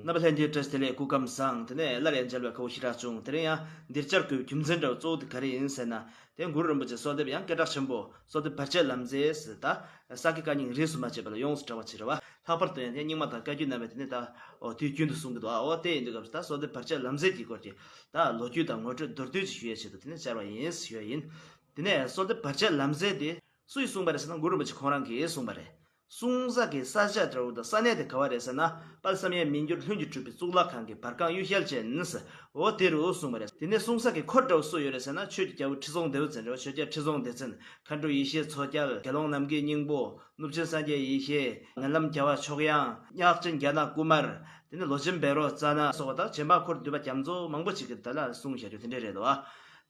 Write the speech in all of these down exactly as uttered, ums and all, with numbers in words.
རྣམ་པ་ལྷན་རྒྱས་བཀྲ་ཤིས་བདེ་ལེགས། སྐུ་ཁམས་བཟང་། དེ་ནས་སླར་ཡང་མཇལ་བའི་ཁ་བོ་ཞེ་དྲག་བྱུང་། དེ་རིང་ཡང་འདིར་བཅར་དགོས་པའི་རྒྱུ་མཚན་འདྲ་བོ་གཙོ་བོ་དེ་ག་རེ་ཡིན་ཟེར་ན། དེ་གུ་རུ་རིན་པོ་ཆེ་གསོལ་འདེབས་ཡང་སྐད་གྲགས་ཆེན་པོ་གསོལ་འདེབས་བར་ཆད་ལམ་སེལ་ཟེར། ད་ས་དགེ་བཀའ་རྙིང་རིས་སུ་མ་ཆད་པ་ལ་ཡོངས་སུ་གྲགས་པ་ཅིག་རེད་བ། ལྷག་པར་དུ་ཡང་དེ་རྙིང་མ་དང་བཀའ་བརྒྱུད་རྣམ་པའི་དེ་ནས་ད་འོ་དུས་རྒྱུན་དུ་གསུང་གི་འདུག་ཨ། འོ་དེ་ཡིན་དུས་སྐབས་སུ་ད་གསོལ་འདེབས་བར་ཆད་ལམ་སེལ་གྱི་སྐོར་གྱི་ད་ལོ་རྒྱུས་དང་ངོ་སྤྲོད་མདོར་བསྡུས་ཅིག་ཞུ་ཡས་ཆེད་དུ་དེ་ནས་བཅར་བ་ཡིན་ཞུ་ཡས་ཡིན། དེ་ནས་གསོལ་འདེབས་བར་ཆད་ལམ་སེལ་དེ་སུས་གསུངས་པ་རེད་ཟེར་ན། གུ་རུ་རིན་པོ་ཆེ་ཁོང་རང་གིས་གསུངས་པ་རེད། གསུང་ས་གི་ས་ཆ་འདྲ་བོ་དང་ས་གནས་དེ་ག་བ་རེད་ཟེར་ན། དཔལ་བསམ་ཡས་མི་འགྱུར་ལྷུན་གྱིས་གྲུབ་པའི་གཙུག་ལག་ཁང་གི་བར་ཁང་གཡུ་ཞལ་ཅན་ཟེར། འོ་དེ་རུ་གསུངས་པ་རེད། དེ་ནས་གསུང་ས་གི་འཁོར་འདྲ་བོ་སུ་ཡོད་རེད་ཟེར་ན། ཆོས་ཀྱི་རྒྱལ་པོ་ཁྲི་སྲོང་ལྡེའུ་བཙན་རེད་བ། ཆོས་རྒྱལ་ཁྲི་སྲོང་ལྡེ་བཙན། མཁའ་འགྲོ་ཡེ་ཤེས་མཚོ་རྒྱལ། དགེ་སློང་ནམ་མཁའི་སྙིང་པོ། གནུབས་ཆེན་སངས་རྒྱས་ཡེ་ཤེས། ངན་ལམ་རྒྱལ་བ་མཆོག་དབྱངས། གཉགས་ཆེན་རྒྱ་ནག་ཀུ་མར། དེ་ནས་ལོ་ཆེན་བཻ་རོ་ཙ་ན་སོགས་པ་དང་རྗེ་འབངས་འཁོར་འདུས་པ་རྒྱ་མཚོ་མང་པོ་ཞིག་གིས་ད་ལ་གསུངས་བཞག་རྒྱུ་དེ་འདྲ་རེད་དོ།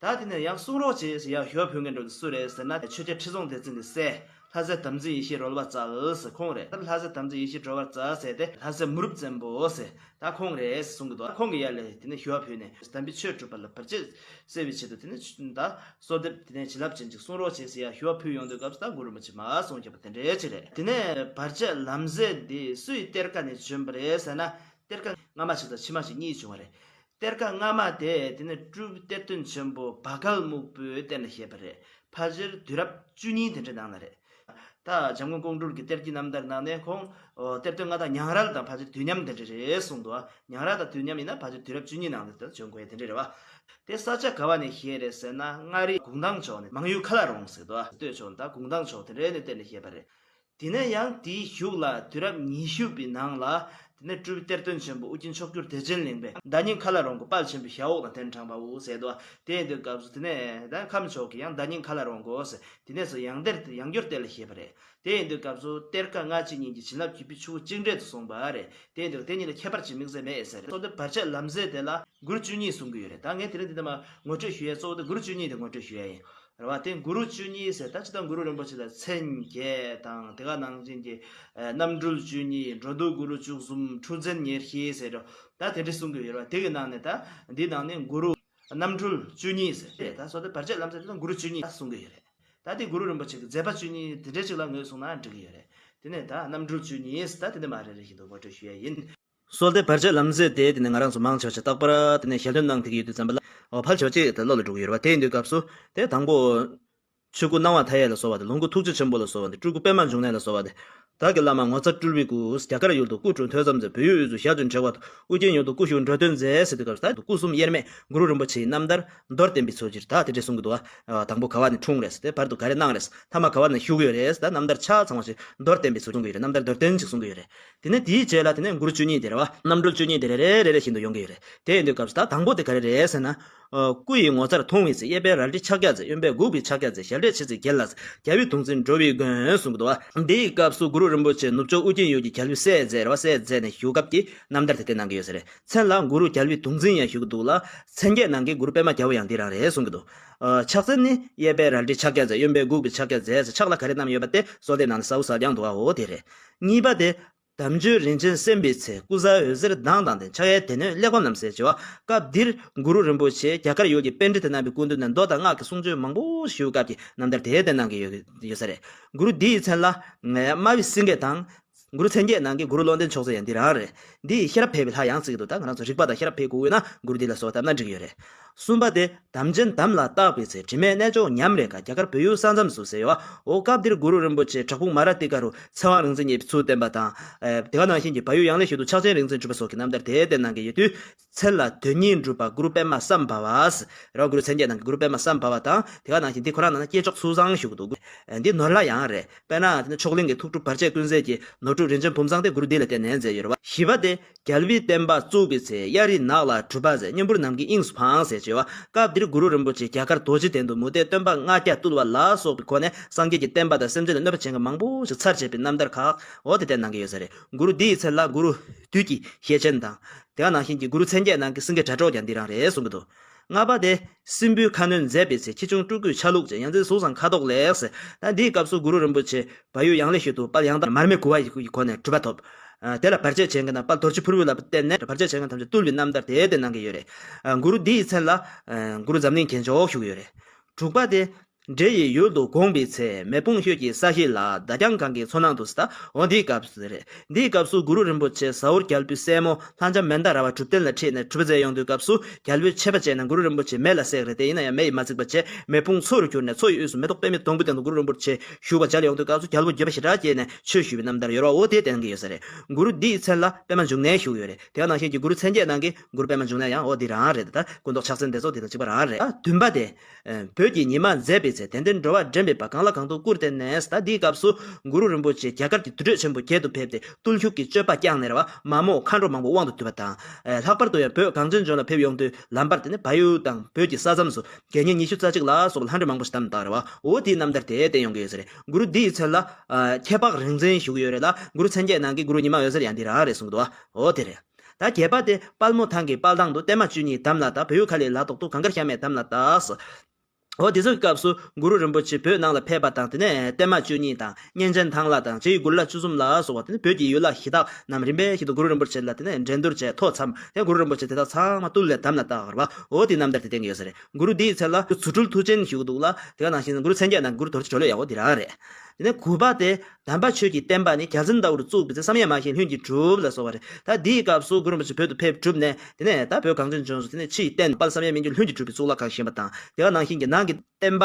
ད་དེ་ནས་ཡང་གསུང་རོགས་བྱེད་ཟེར་ཡ་ཞུ་བ་ཕུལ་མཁན་འདྲ་བོ་དེ་སུ་རེད་ཟེར་ན། ཆོས་རྒྱལ་ཁྲི་སྲོང་ལྡེ་བཙན་གྱི་སྲས་ལྷ་སྲས་དམ་འཛིན་ཡེ་ཤེས་རོལ་པ་རྩལ་ཟེར་ཁོང་རེད། ད་ལྷ་སྲས་དམ་འཛིན་ཡེ་ཤེས་རོལ་པ་རྩལ་ཟེར་དེ་ལྷ་སྲས་མུ་རུབ་བཙན་པོ་ཟེར། ད་ཁོང་རེད་གསུང་གི་འདུག་ཁོང་གི་ཡ་ལས་དེ་ནས་ཞུ་བ་ཕུལ་ནས་དམ་པའི་ཆོས་སྒྲུབ་པ་ལ་བར་ཆད་སེལ་བའི་ཆེད་དུ་དེ་ནས་ད་གསོལ་འདེབས་དེ་ནས་བྱིན་རླབས་ཅན་ཅིག་གསུང་རོགས་བྱེད་ཟེར་ཡ་ཞུ་བ་ཕུལ་ཡོང་དུས་སྐབས་སུ་ད་གུ་རུ་རིན་པོ་ཆེ་མར་གསུངས་བཞག་པ་དེ་འདྲའི་ཅིག་རེད། དེ་ནས་བར་ཆད་ལམ་སེལ་འདི་སུའི་གཏེར་ཁ་ནས་བྱོན་པ་རེད་ཟེར་ན། གཏེར་ཁ་སྔ་མ་ཞིག་དང་ཕྱི་མ་ཞིག་གཉིས་བྱུང་བ་རེད། གཏེར་ཁ་སྔ་མ་དེ་དེ་ནས་སྤྲུལ་པའི་གཏེར་སྟོན་ཆེན་པོ་བ་གལ་སྨུག་པོའི་གཏེར་ནས་བཤད་པ་རེད། ཕལ་ཆེར་དུས་རབས་བཅུ་གཉིས་དེ་འདྲའི་ནང་ན་རེད། ད་འཇམ་མགོན་ཀོང་སྤྲུལ་གྱི་གཏེར་གྱི་རྣམ་ཐར་ནང་ནས་ཁོང་། ཨོ། གཏེར་སྟོན་མངའ་བདག་ཉང་རལ་དང་ཕལ་ཆེར་དུས་མཉམ་དེ་འདྲ་རེད་གསུངས་འདུག་ཉང་རལ་དང་དུས་མཉམ་ཡིན་ན་ཕལ་ཆེར་དུས་རབས་བཅུ་གཉིས་ནང་དུ་བྱོན་དགོས་དེ་འདྲ་རེད་བ། དེ་ས་ཆ་ག་བ་ནས་བཤད་རེད་ཟེར་ན། མངའ་རིས་གུང་ཐང་ཕྱོགས་ནས། མང་ཡུལ་ཁ་ལ་རོང་ཟེར་འདུག་སྟོད་ཕྱོགས་ད་གུང་ཐང་ཕྱོགས་དེ་འདྲའི་ནས་གཏེར་ནས་བཤད་པ་རེད། དེ་ནས་ཡང་དེའི་གཞུག་ལ་དུས་རབས་ཉི་ཤུ་པའི་ནང་ལ། དེ་ནས་སྤྲུལ་པའི་གཏེར་སྟོན་ཆེན་པོ་ཨུ་རྒྱན་མཆོག་གྱུར་བདེ་ཆེན་གླིང་པས་ཟླ་ཉིན་ཁ་ལ་རོང་གི་དཔལ་ཆེན་པོའི་ཞབས་འོག་ལ་གདན་དྲངས་པའོ་ཟེར་འདུག་དེ་ཡིན་དུས་སྐབས་སུ་དེ་ནས་ད་ཁམས་ཕྱོགས་ཀྱི་ཡང་ཟླ་ཉིན་ཁ་ལ་རོང་གོ་ཟེར། དེ་ནས་སུ་ཡང་གཏེར་ཡང་བསྐྱར་གཏེར་ལ་བཤད་པ་རེད། དེ་ཡིན་དུས་སྐབས་སུ་གཏེར་ཁ་སྔ་ཕྱི་གཉིས་ཀྱི་བྱིན་རླབས་བརྒྱུད་པའི་ཆུ་བོ་གཅིག་འདྲེས་སུ་སོང་བ་རེད། དེ་ཡིན་དུས་དེ་གཉིས་ལ་ཁྱད་པར་ཅིག་དམིགས་བསལ་མེད་ཟེར། གསོལ་འདེབས་བར་ཆད་ལམ་སེལ་དེ་ལ་གུ་རུ་བཅུ་གཉིས་གསུང་གི་ཡོད་རེད། ད་ངས་དེ་རིང་འདི་ནས་མ་ངོ་སྤྲོད་ཞུ་ཡས་གཙོ་བོ་དེ་གུ་རུ་བཅུ་གཉིས་དེ་ངོ་སྤྲོད་ཞུ་ཡས་ཡིན། རེད་བ། དེ་གུ་རུ་བཅུ་གཉིས་ཟེར་ད་ཅི་ད་གུ་རུ་རིན་པོ་ཆེ་ལ་མཚན་བརྒྱད་དང་དེ་ག་ནང་བཞིན་གྱི་ཨ་རྣམ་འཕྲུལ་བཅུ་གཉིས། འགྲོ་འདུལ་གུ་རུ་བཅུ་གསུམ། འཁྲུལ་མཚན་ཉེར་བཞི་ཟེར་རོ། ད་དེ་འདྲ་གསུང་གི་ཡོད་རེད་བ། དེ་གི་ནང་ནས་ད་འདི་ནང་ནས་གུ་རུ་རྣམ་འཕྲུལ་བཅུ་གཉིས་ཟེར་རེད། ད་གསོལ་འདེབས་བར་ཆད་ལམ་སེལ་དེ་ད་གུ་རུ་བཅུ་གཉིས་ད་གསུང་གི་ཡོད་རེད། ད་དེ་གུ་རུ་རིན་པོ་ཆེ་གི་མཛད་པ་བཅུ་གཉིས་དེ་འདྲའི་ཅིག་ལ་ངོས་བཟུང་ན་འགྲིག་གི་ཡོད་རེད། དེ་ནས་ད་རྣམ་འཕྲུལ་བཅུ་གཉིས་ད་དེ་འདྲ་མ་རེ་རེ་བཞིན་དུ་ངོ་སྤྲོད་ཞུ་ཡ་ཡིན། གསོལ་འདེབས་བར་ཆད་ལམ་སེལ་དེ་དེ་ནས་ང་རང་ཚོ་མང་ཆེ་བ་ཞིག་རྟག་པར་དེ་ནས་ཞལ་འདོན་གནང་བསྡད་ཀྱི་ཡོད་དུས་ཙམ་པ་ལ། འོ་ཕལ་ཆེ་བ་ཅིག་དེ་བློ་ལ་འགྲོ་གི་ཡོད་རེད་བ། དེ་ཡིན་དུས་སྐབས་སུ་དེ་དང་པོ། ཆོས་སྐུ་སྣང་བ་མཐའ་ཡས་ལ་སོགས་པ་དེ། ལོངས་སྐུ་ཐུགས་རྗེ་ཆེན་པོ་ལ་སོགས་པ་དེ། སྤྲུལ་སྐུ་པད་མ་འབྱུང་གནས་ལ་སོགས་པ་དེ། བདག་གི་བླ་མ་ངོ་མཚར་སྤྲུལ་པའི་སྐུ། རྒྱ་གར་ཡུལ་དུ་སྐུ་འཁྲུངས་ཐོས་བསམ་མཛད། བོད་ཡུལ་དབུས་སུ་ཞལ་བྱོན་དྲེགས་པ་དང་། ཨུ་རྒྱན་ཡུལ་དུ་སྐུ་བཞུགས་འགྲོ་དོན་མཛད་ཟེར་དུས་སྐབས་སུ་ད་སྐུ་གསུམ་དབྱེར་མེད་གུ་རུ་རིན་པོ་ཆེའི་རྣམ་ཐར་མདོར་བསྟན་པའི་ཚུལ་གྱིས་ད་དེ་འདྲ་གསུང་གི་འདུག་བ། དང་པོ་ག་བ་ནས་འཁྲུངས་རེད། དེ་བར་དུ་ག་རེ་གནང་རེད། ཐ་མ་ག་བ་ནས་བཞུགས་ཡོད་རེད། ད་རྣམ་ཐར་ཆ་ཚང་བ་ཞིག་མདོར་བསྟན་པའི་ཚུལ་གསུང་གི་ཡོད་རེད། རྣམ་ཐར་མདོར་བསྟན་ཅིག་གསུང་གི་ཡོད་རེད། དེ་ནས་དེའི་རྗེས་ལ་དེ་ནས་གུ་རུ་བཅུ་གཉིས་དེ་རེད་བ། རྣམ་འཕྲུལ་བཅུ་གཉིས་དེ་རེ་རེ་རེ་རེ་བཞིན་དུ་ཡོང་གི་ཡོད་རེད། དེ་ཡིན་དུས་སྐབས་སུ་ད་དང་པོ་དེ་ག་རེ་རེད་ཟེར་ན། ཨ། སྐུ་ཡི་ངོ་མཚར་མཐོང་བའི་ཚེ། གཡས་པས་རལ་གྲི་ཕྱག་རྒྱ་མཛད། གཡོན་པས་འགུགས་པའི་ཕྱག་རྒྱ་མཛད། ཞལ་བགྲད་མཆེ་གཙིགས་གྱེན་ལ་གཟིགས། རྒྱལ་བའི་གདུང་འཛིན་འགྲོ་བའི་མགོན་གསུང་གི་འདུག་བ། འདིའི་སྐབས་སུ་གུ་རུ་རིན་པོ་ཆེ་ནུབ་ཕྱོགས་ཨུ་རྒྱན་ཡུལ་གྱི་རྒྱལ་པོའི་སྲས་མཛད་རེད་བ། སྲས་མཛད་ནས་བཞུགས་སྐབས་ཀྱི་རྣམ་ཐར་དེ་དེ་གནང་གི་ཡོད་ས་རེད། མཚན་ལ་གུ་རུ་རྒྱལ་བའི་གདུང་འཛིན་ཡང་ཞུ་གི་འདུག་ལ། མཚན་བརྒྱད་ནང་གི་གུ་རུ་པད་མ་རྒྱལ་པོ་ཡང་འདི་རང་རེད་གསུང་གི་འདུག་ཨ། ཕྱག་མཚན་ནི་གཡས་པས་རལ་གྲིའི་ཕྱག་རྒྱ་མཛད། གཡོན་པས་འགུགས་པའི་ཕྱག་རྒྱ་མཛད་ཟེར། ཕྱག་ལ་ག་རེ་བསྣམས་ཡོད་པ་དེ་གསོལ་འདེབས་ནང་ནས་གསལ་པོ་གསལ་རྐྱང་འདུག་ཨ། འོ་དེ་རེད། གཉིས་པ་དེ། དམ་ཆོས་རིན་ཆེན་གསན་པའི་ཚེ། སྐུ་གཟའ་འོད་ཟེར་མདངས་དང་ལྡན། ཕྱག་གཡས་སྡེ་སྣོད་གླེགས་བམ་བསྣམས་ཟེར་བྱས་པ། སྐབས་འདིར་གུ་རུ་རིན་པོ་ཆེ་རྒྱ་གར་ཡུལ་གྱི་པཎྜི་ཏ་རྣམ་པའི་སྐུ་མདུན་ནས་མདོ་དང་སྔགས་ཀྱི་གསུང་ཆོས་མང་པོ་ཞུ་སྐབས་ཀྱི་རྣམ་ཐར་དེ་དེ་གནང་གི་ཡོད་ཡོད་ས་རེད། གུ་རུ་འདིའི་མཚན་ལ་སྨྲ་བའི་སེང་གེ་དང་། གུ་རུ་མཚན་བརྒྱད་ནང་གི་གུ་རུ་བློ་ལྡན་མཆོག་སྩོལ་ཡང་འདི་རང་རེད། འདི་ཡི་ཤེས་རབ་འཕེལ་བའི་ལྷ་ཡང་བརྩི་གི་འདུག་ད་ང་རང་ཚོ་རིག་པ་དང་ཤེས་རབ་འཕེལ་དགོས་ཡོད་ན་གུ་རུ་འདི་ལ་གསོལ་བ་བཏབ་ན་འགྲིག་གི་ཡོད་རེད། གསུམ་པ་དེ། དམ་ཅན་དམ་ལ་བཏགས་པའི་ཚེ། དྲི་མེད་རྣལ་འབྱོར་ཉམས་རེ་དཀའ། རྒྱ་གར་བོད་ཡུལ་ས་མཚམས་སུ་ཟེར་ཡོད། འོ་སྐབས་འདིར་གུ་རུ་རིན་པོ་ཆེ་བྲག་ཕུག་མ་ར་ཏི་ཀ་རུ་ཚེ་དབང་རིག་འཛིན་བརྙེས་པའི་ཚུལ་བསྟན་པ་དང་། ཨེ། དེ་ག་ནང་བཞིན་གྱི་བལ་ཡུལ་ཡང་ལེ་ཤོད་དུ་ཕྱག་ཆེན་རིག་འཛིན་གྲུབ་པ་སོགས་ཀྱི་རྣམ་ཐར་དེ་བསྟན་གནང་གི་ཡོད་དུས། མཚན་ལ་དོན་གཉིས་འགྲུབ་པ་གུ་རུ་པད་མ་སམ་བྷ་བ། རེད་བ། གུ་རུ་མཚན་བརྒྱད་ནང་གི་གུ་རུ་པད་མ་སམ་བྷ་བ་དང་། དེ་ག་ནང་བཞིན་འདི་ཁོ་རང་ནང་ན་སྐྱེས་མཆོག་ཚུལ་བཟང་ཞུ་གི་འདུག་འདི་ནོར་ལྷ་ཡང་རེད། དཔེར་ན་དེ་ནི་མཆོག་གླིང་གི་ཐུགས་སྒྲུབ་བར་ཆད་ཀུན་ཟད་ཀྱི་ནོར་འཁྲུལ་རིན་ཆེན་བུམ་བཟང་དེ་གུ་རུ་འདི་ལ་བརྟེན་ནས་མཛད་ཡོད་རེད་བ། བཞི་པ་དེ། རྒྱལ་བའི་བསྟན་པ་བཙུགས་པའི་ཚེ། གཡའ་རི་ནགས་ལ་གྲུབ་པ་མཛད། གཉན་འབུར་ནམ་མཁའི་དབྱིངས་སུ་འཕངས་ཟེར་བྱས་པ། སྐབས་འདིར་གུ་རུ་རིན་པོ་ཆེ་རྒྱ་གར་རྡོ་རྗེ་གདན་དུ་མུ་སྟེགས་སྟོན་པ་ལྔ་བརྒྱ་བཏུལ་བ་ལ་སོགས་པའི་སྒོ་ནས་སངས་རྒྱས་ཀྱི་བསྟན་པ་དང་སེམས་ཅན་ལ་གནོད་པ་བྱེད་མཁན་མང་པོ་ཞིག་ཚར་བཅད་པའི་རྣམ་ཐར་ཁག་འོ་དེ་བསྟན་གནང་གི་ཡོད་ས་རེད། གུ་རུ་འདི་ཡི་མཚན་ལ་གུ་རུ་བདུད་ཀྱི་ཞལ་ཆེན་དང་། དེ་ག་ནང་བཞིན་གྱི་གུ་རུ་མཚན་བརྒྱད་ནང་གི་སེང་གེ་སྒྲ་སྒྲོགས་ཀྱང་འདི་རང་རེད་གསུང་གི་འདུག་ལྔ་པ་དེ། སྲིན་པོའི་ཁ་གནོན་མཛད་པའི་ཚེ། ཁྱི་ཆུང་སྤྲུལ་སྐུའི་ཆ་ལུགས་ཅན། ཡ་མཚན་གཟུགས་བཟང་ཁ་དོག་ལེགས་ཟེར། ད་འདིའི་སྐབས་སུ་གུ་རུ་རིན་པོ་ཆེ་བལ་ཡུལ་ཡང་ལེ་ཤོད་དུ་དཔལ་ཡང་དག་མར་མེ་མགུ་བ་ཡི་སྒོ་ནས་གྲུབ་པ་ཐོབ། ཨ། དེ་ལ་བར་ཆད་བྱེད་མཁན་དང་དཔལ་རྡོ་རྗེ་ཕུར་བུ་ལ་བརྟེན་ནས་བར་ཆད་བྱེད་མཁན་ཐམས་ཅད་བཏུལ་བའི་རྣམ་ཐར་དེ་དེ་གནང་གི་ཡོད་རེད། ཨ། གུ་རུ་འདི་ཡི་མཚན་ལ། ཨ། གུ་རུ་འཛམ་གླིང་རྒྱན་མཆོག་ཞུ་གི་ཡོད་རེད། དྲུག་པ་དེ། འདྲེ་ཡི་ཡུལ་དུ་དགོངས་པའི་ཚེ། མེ་དཔུང་ཁྱོད་ཀྱི་ས་གཞི་ལ། མདའ་རྒྱང་གང་གི་མཚོ་ནང་དུ། ཟེར་ད་འོ་འདིའི་སྐབས་སུ་རེད། འདིའི་སྐབས་སུ་གུ་རུ་རིན་པོ་ཆེ་ཟ་ཧོར་རྒྱལ་པོའི་སྲས་མོ་ལྷ་ལྕམ་མན་དཱ་ར་བ་གྲུབ་སྟན་ལ་ཁྲིད་ནས་གྲུབ་པ་མཛད་ཡོང་དུས་སྐབས་སུ། རྒྱལ་པོས་ཆད་པ་བཅད་ནས་གུ་རུ་རིན་པོ་ཆེ་མེ་ལ་བསྲེགས་རེད། དེ་ཡིན་ན་ཡང་མེ་ཡིས་མ་ཚིག་པ་བྱས། མེ་དཔུང་མཚོ་རུ་གྱུར་ནས་མཚོ་ཡི་དབུས་སུ་མེ་ཏོག་པདྨའི་སྡོང་པོའི་སྟེང་དུ་གུ་རུ་རིན་པོ་ཆེ་བཞུགས་པ་མཇལ་ཡོང་དུས་སྐབས་སུ། རྒྱལ་པོ་འགྱོད་པ་ཞེ་དྲག་སྐྱེས་ནས་ཆོས་ཞུས་པའི་རྣམ་ཐར་ཡོད་རེད་བ། འོ་དེ་བསྟན་གྱི་ཡོད་ས་རེད། གུ་རུ་འདི་ཡི་མཚན་ལ་པདྨ་འབྱུང་གནས་བཞུགས་ཡོད་རེད། དེ་ག་ནང་བཞིན་གྱི་གུ་རུ་མཚན་བརྒྱད་ནང་གི་གུ་རུ་པདྨ་འབྱུང་གནས་ཡང་འོ་འདི་རང་རེད། ད་སྐུ་མདོག་ཕྱག་མཚན་དེ་ཚོ་དེ་དང་གཅིག་པ་རང་རེད། ཨ་བདུན་པ་དེ། ཨ་བོད་ཀྱི་ཉི་མ་མཛད་པའི་ཚེ། དད་ལྡན་འགྲོ་བ་འདྲེན་པའི་དཔལ། གང་ལ་གང་འདུལ་སྐུར་བསྟན་ནས། ད་འདིའི་སྐབས་སུ་གུ་རུ་རིན་པོ་ཆེ་རྒྱ་གར་གྱི་དུར་ཁྲོད་ཆེན་པོ་བརྒྱད་དུ་ཕེབས་ཏེ། བརྟུལ་ཞུགས་ཀྱི་སྤྱོད་པ་བསྐྱངས་ནས་རེད་བ། མ་རྨོས་མཁའ་འགྲོ་མང་པོ་དབང་དུ་བསྡུས་པ་དང་། ཨ་ལྷག་པར་དུ་ཡང་བོད་གངས་ཅན་ལྗོངས་ལ་ཕེབས་ཡོང་དུས་ལམ་བར་དེ་ནས་བལ་ཡུལ་དང་བོད་ཀྱི་ས་མཚམས་སུ་དགེ་བསྙེན་ཉི་ཤུ་རྩ་གཅིག་ལ་སོགས་ལྷ་འདྲེ་མང་པོ་ཞིག་བསྡམས་བཏང་རེད་བ། འོ་དེའི་རྣམ་ཐར་དེ་བསྟན་ཡོང་གི་ཡོད་ས་རེད། གུ་རུ་འདི་ཡི་མཚན་ལ། ཨ་ཁྱད་འཕགས་རིག་འཛིན་བཞུགས་ཡོད་རེད་ལ། གུ་རུ་མཚན་བརྒྱད་ནང་གི་གུ་རུ་ཉི་མ་འོད་ཟེར་ཡང་འདི་རང་རེད་གསུངས་འདུག་བ། འོ་དེ་རེད། ད་བརྒྱད་པ་དེ་དཔལ་མོ་ཐང་གི་དཔལ་ཐང་དུ། བརྟན་མ་བཅུ་གཉིས་དམ་ལ་བཏགས། བོད་ཡུལ་ཁ་ལས་ལ་ཐོག་ཏུ། གངས་དཀར་ཤ་མེད་དམ་ལ་བཏགས། འོ་དེ་ཚོའི་སྐབས་སུ་གུ་རུ་རིན་པོ་ཆེ་བོད་ནང་ལ་ཕེབས་པ་དང་། དེ་ནས་བརྟན་མ་བཅུ་གཉིས་དང་གཉན་ཆེན་ཐང་ལྷ་དང་རྗེ་ཡི་གུར་ལྷ་བཅུ་གསུམ་ལ་སོགས་པ། དེ་ནས་བོད་ཀྱི་ཡུལ་ལྷ་གཞི་བདག་རྣམས་རིམ་པས་བཞིན་དུ་གུ་རུ་རིན་པོ་ཆེ་ལ་དེ་ནས་འགྲན་བསྡུར་བྱས་ཐོ་འཚམས། དེ་གུ་རུ་རིན་པོ་ཆེ་དེ་དག་ཚང་མ་བཏུལ་ལས་དམ་ལ་བཏགས་པ་རེད་བ། འོ་དེའི་རྣམ་ཐར་དེ་བསྟན་གྱི་ཡོད་ས་རེད། གུ་རུ་འདི་ཡི་མཚན་ལ་རྫུ་འཕྲུལ་མཐུ་ཆེན་བཞུགས་འདུག་ལ། དེ་ག་ནང་བཞིན་གུ་རུ་མཚན་བརྒྱད་ནང་གུ་རུ་རྡོ་རྗེ་གྲོ་ལོད་ཡང་འོ་འདི་རང་རེད། དེ་ནས་དགུ་པ་དེ། དམ་པ་ཆོས་ཀྱི་བསྟན་པ་ནི། རྒྱལ་མཚན་ལྟ་བུར་བཙུགས་པའི་ཚེ། བསམ་ཡས་མ་བཞེངས་ལྷུན་གྱིས་གྲུབ་ལ་སོགས་པ་རེད། ད་འདིའི་སྐབས་སུ་གུ་རུ་རིན་པོ་ཆེ་བོད་དུ་ཕེབས་གྲུབ་ནས། དེ་ནས་ད་བོད་གངས་ཅན་ལྗོངས་སུ་དེ་ནས་ཕྱི་ཡི་བསྟན་དཔལ་བསམ་ཡས་མི་འགྱུར་ལྷུན་གྱིས་གྲུབ་པའི་གཙུག་ལག་ཁང་བཞེངས་པ་དང་། དེ་ག་ནང་བཞིན་གྱི་ནང་གི་བསྟན་པ་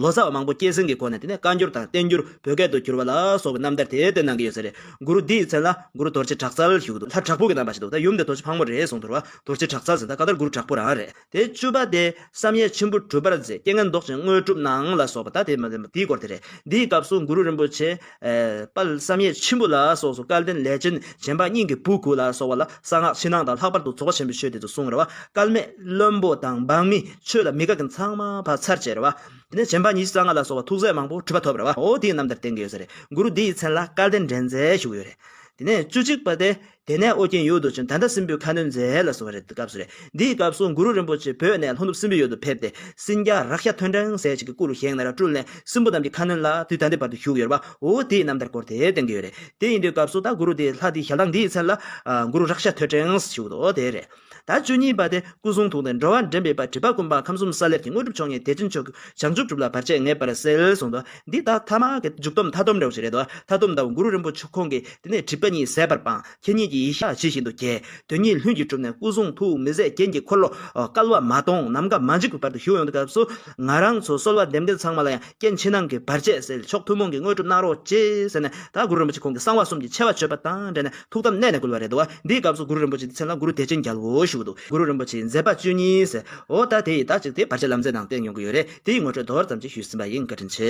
ལོ་ཙཱ་བ་མང་པོ་སྐྱེད་སྲིང་གི་སྒོ་ནས། དེ་ནས་བཀའ་འགྱུར་དང་བསྟན་འགྱུར་བོད་སྐད་དུ་བསྒྱུར་བ་ལ་སོགས་པའི་རྣམ་ཐར་དེ་བསྟན་གནང་གི་ཡོད་ས་རེད། གུ་རུ་འདི་ཡི་མཚན་ལ་གུ་རུ་རྡོ་རྗེ་དྲག་རྩལ་བཞུགས་འདུག་ལྷ་དྲག་པོ་གི་རྣམ་པ་ཞིག་འདུག་ད་ཡུམ་དེ་རྡོ་རྗེ་ཕག་མོ་རེད་གསུངས་འདུག་བ། རྡོ་རྗེ་དྲག་རྩལ་ཟེར་ད་ག་ལྟར་གུ་རུ་དྲག་པོ་རང་རེད། དེ་བཅུ་པ་དེ། བསམ་ཡས་མཆིམས་ཕུ་གྲུབ་པར་མཛད། རྐྱེན་ངན་བཟློག་ཅིང་དངོས་གྲུབ་གནང་ལ་སོགས་པ། ད་དེ་མ་དེ་མ་དེའི་སྐོར་དེ་རེད། འདིའི་སྐབས་སུ་གུ་རུ་རིན་པོ་ཆེ། ཨེ་དཔལ་བསམ་ཡས་མཆིམས་ཕུ་ལ་སོགས་སུ་སྐལ་ལྡན་ལས་ཅན་བྱམས་པ་སྙིང་གི་བུ་དགུ་ལ་སོགས་པ་ལ་གསང་སྔགས་ཕྱི་ནང་དང་ལྷག་པར་དུ་རྫོགས་པ་ཆེན་པོའི་ཆོས་དེ་ཚོ་གསུངས་རེད་བ། སྐལ་མེད་བློན་པོ་དང་འབངས་མི་ཆོས་ལ་མི་དགའ་མཁན་ཚང་མ་ཕར་ཚར་བཅད་རེད་བ། དེ་ནས་བྱམས་པ་ཉི་ཤུ་རྩ་ལྔ་ལ་སོགས་པ་ཐུགས་སྲས་མང་པོ་གྲུབ་པ་ཐོབ་རེད་བ། འོ་དེའི་རྣམ་ཐར་བསྟན་གྱི་ཡོད་ས་རེད། གུ་རུ་འདི་ཡི་མཚན་ལ་སྐལ་ལྡན་འདྲེན་མཛད་ཞུ་གི་ཡོད་རེད། དེ་ནས་བཅུ་གཅིག་པ་དེ། དེ་ནས་ཨོ་རྒྱན་ཡུལ་དུ་བྱོན། ད་ལྟ་སྲིན་པོའི་ཁ་གནོན་མཛད་ལ་སོགས་པ་རེད། སྐབས་སུ་རེད། འདིའི་སྐབས་སུ་གུ་རུ་རིན་པོ་ཆེ་བོད་ནས་ལྷོ་ནུབ་སྲིན་པོའི་ཡུལ་དུ་ཕེབས་ཏེ། སྲིན་རྒྱལ་རཀྵ་ཐོད་ཕྲེང་ཟེར་ཞིག་གི་སྐུ་རུ་བཞེངས་ནས་ར་སྤྲུལ་ནས་སྲིན་པོ་རྣམས་ཀྱི་ཁ་གནོན་ལ་དུས་ད་ལྟའི་བར་དུ་བཞུགས་ཡོད་རེད་བ། འོ་དེའི་རྣམ་ཐར་སྐོར་དེ་བསྟན་གྱི་ཡོད་རེད། དེ་ཡིན་དུས་སྐབས་སུ་ད་གུ་རུ་དེ་ལྷ་དེའི་ཞལ་ཐང་འདི་ཡི་མཚན་ལ་ཨ་གུ་རུ་རཀྵ་ཐོད་ཕྲེང་ཞུ་གི་འདུག་འོ་དེ་རེད། ད་བཅུ་གཉིས་པ་དེ། སྐུ་གསུང་ཐུགས་ལྡན་འགྲོ་བ་འདྲེན་པའི་དཔལ། སྒྲིབ་པ་ཀུན་སྤངས་ཁམས་གསུམ་ས་ལེར་གྱི། དངོས་གྲུབ་མཆོག་བརྙེས་བདེ་ཆེན་མཆོག་གི། བྱང་ཆུབ་སྒྲུབ་ལ་བར་ཆད་ངེས་པར་སེལ་གསུངས་འདུག་འདི་ད་ཐ་མ་གི་མཇུག་སྡོམ་མཐའ་སྡོམ་འདྲ་བོ་ཞིག་རེད་འདུག་མཐའ་སྡོམ་ལྟ་བུ་གུ་རུ་རིན་པོ་ཆེ་ཁོང་གིས་དེ་ནས་སྒྲིབ་པ་གཉིས་ཟད་པར་སྤངས། ཁྱེད་ཉིད་ཀྱི་ཡེ་ཤེས་ཇི་བཞིན་དུ་རྒྱས། དོན་གཉིས་ལྷུན་གྱིས་གྲུབ་ནས་སྐུ་གསུང་ཐུགས་མི་ཟད་རྒྱན་གྱི་འཁོར་ལོ་བསྐལ་བ་མ་སྟོངས་ནམ་མཁའ་མ་འཇིག་པའི་བར་དུ་བཞུགས་ཡོང་དུས་སྐབས་སུ། ང་རང་ཚོ་གསོལ་བ་འདེབས་མཁན་ཚང་མ་ལ་ཡང་རྐྱེན་ཕྱི་ནང་གི་བར་ཆད་སེལ། མཆོག་ཐུན་མོང་གི་དངོས་གྲུབ་གནང་རོགས་གྱིས་ཟེར་ནས། ད་གུ་རུ་རིན་པོ་ཆེ་ཁོང་གིས་གསང་བ་གསུམ་གྱི་ཆེ་བ་བརྗོད་པ་དང་འབྲེལ་ནས་ཐུགས་དམ་གནད་ནས་བསྐུལ་བ་རེད་འདུག་བ། འདིའི་སྐབས་སུ་གུ་རུ་རིན་པོ་ཆེ་འདི་མཚན་ལ་གུ་རུ་བདེ་ཆེན་རྒྱལ་པོ་ཞུ་གི་འདུག་གུ་རུ་རིན་པོ་ཆེའི་མཛད་པ་བཅུ་གཉིས་ཟེར། འོ་ད་དེ་ཡི་ད་ཅིག་དེ་བར་ཆད་ལམ་འཛེགས་ནང་བསྟན་ཡོང་གི་ཡོད་རེད། དེ་ཡི་ངོ་སྤྲོད་མདོར་ཙམ་ཅིག་ཞུས་ཟིན་པ་ཡིན། བཀའ་དྲིན་ཆེ།